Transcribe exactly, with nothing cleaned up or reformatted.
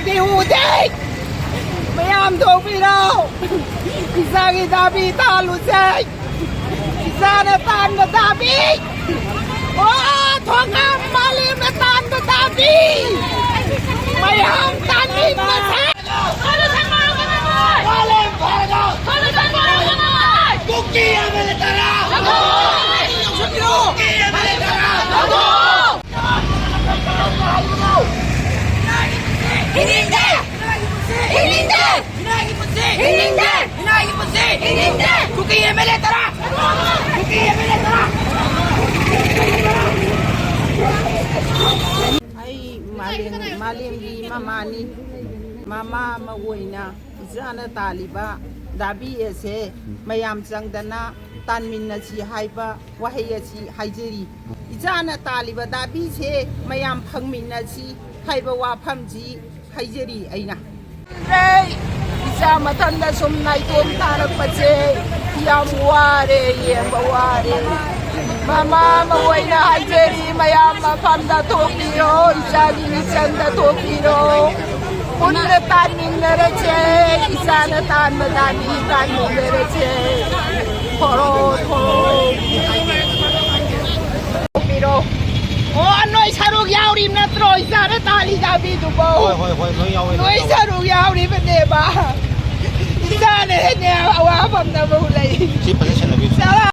ꯎꯗꯦ꯫ ꯃꯌꯥꯝ ꯊꯣꯛꯄꯤꯔꯣ꯫ ꯏꯆꯥꯒꯤ ꯗꯥꯕꯤ ꯇꯥꯜꯂꯨꯁꯦ꯫ ꯏꯆꯥꯅ ꯇꯥꯟꯕ ꯗꯥꯕꯤ꯫ ꯑꯣ, ꯊꯣꯡꯒꯥꯝ ꯃꯥꯂꯦꯝꯅ ꯇꯥꯟꯕ ꯗꯥꯕꯤ꯫ ꯃꯌꯥꯝ ꯇꯥꯟꯃꯤꯟꯅꯁꯦ꯫ ꯃꯥꯂꯦꯝ ꯐꯔꯒ ꯀꯨꯀꯤ ꯑꯦꯝ ꯑꯦꯜ ꯑꯦ ꯇꯔꯥ꯫ ꯀꯨꯀꯤ ꯑꯦꯝ ꯑꯦꯜ ꯑꯦ ꯇꯔꯥ꯫ ꯍꯤꯡꯅꯤꯡꯗꯦ! ꯍꯤꯡꯅꯤꯡꯗꯦ! ꯍꯤꯡꯅꯤꯡꯗꯦ! ꯀꯨꯀꯤ ꯑꯦꯝ ꯑꯦꯜ ꯑꯦ ꯇꯔꯥ! ꯀꯨꯀꯤ ꯑꯦꯝ ꯑꯦꯜ ꯑꯦ ꯇꯔꯥ! ꯑꯩ ꯃꯥꯂꯦꯝ-, ꯃꯥꯂꯦꯝꯒꯤ ꯃꯃꯥꯅꯤ꯫ ꯃꯃꯥ ꯑꯃ ꯑꯣꯏꯅ ꯏꯆꯥꯅ ꯇꯥꯜꯂꯤꯕ ꯗꯥꯕꯤ ꯑꯁꯦ ꯃꯌꯥꯝ ꯆꯪꯗꯅ ꯇꯥꯟꯃꯤꯟꯅꯁꯤ ꯍꯥꯏꯕ ꯋꯥꯍꯩ ꯑꯁꯤ ꯍꯥꯏꯖꯔꯤ꯫ ꯏꯆꯥꯅ ꯇꯥꯜꯂꯤꯕ ꯗꯥꯕꯤꯁꯦ ꯃꯌꯥꯝ ꯐꯪꯃꯤꯟꯅꯁꯤ ꯍꯥꯏꯕ ꯋꯥꯐꯝꯁꯤ ꯍꯥꯏꯖꯔꯤ ꯑꯩꯅ꯫ ꯏꯆꯥ ꯃꯊꯟꯗ ꯁꯨꯝ ꯅꯥꯏꯇꯣꯝ ꯇꯥꯔꯛꯄꯁꯦ ꯌꯥꯝ ꯋꯥꯔꯦ, ꯌꯦꯡꯕ ꯋꯥꯔꯦ꯫ ꯃꯃꯥ ꯑꯃ ꯑꯣꯏꯅ ꯍꯥꯏꯖꯔꯤ, ꯃꯌꯥꯝ ꯃꯐꯝꯗ ꯊꯣꯛꯄꯤꯔꯣ, ꯏꯆꯥꯒꯤ ꯃꯤꯆꯪꯗ ꯊꯣꯛꯄꯤꯔꯣ꯫ ꯄꯨꯟꯅ ꯇꯥꯟꯃꯤꯟꯅꯔꯁꯦ, ꯏꯆꯥꯅ ꯇꯥꯟꯕ ꯗꯥꯕꯤ ꯇꯥꯟꯃꯤꯟꯅꯔꯁꯦ꯫ ꯊꯣꯔꯣ, ꯊꯣꯔꯣ꯫ ꯊꯣꯛꯄꯤꯔꯣ꯫ ꯑꯣ, ꯅꯣꯏ ꯁꯔꯨꯛ ꯌꯥꯎꯔꯤ ꯅꯠꯇ꯭ꯔꯣ? ꯏꯆꯥꯅ ꯇꯥꯜꯂꯤ ꯗꯥꯕꯤꯗꯨꯕꯣ? ꯍꯣꯏ, ꯍꯣꯏ, ꯍꯣꯏ, ꯂꯣꯏ ꯌꯥꯎꯋꯦ, ꯂꯣꯏ ꯅꯣꯏ ꯌꯥꯎꯋꯦ꯫ ꯁꯔꯨꯛ ꯌꯥꯎꯔꯤꯕꯅꯦꯕ꯫ ꯏꯆꯥꯅ ꯍꯦꯟꯅ ꯑꯋꯥꯐꯝꯗꯕꯨ ꯂꯩ꯫ ꯁꯤ ꯐꯖꯅ ꯁꯦꯟꯅꯕꯤꯌꯨ꯫ ꯆꯔꯥ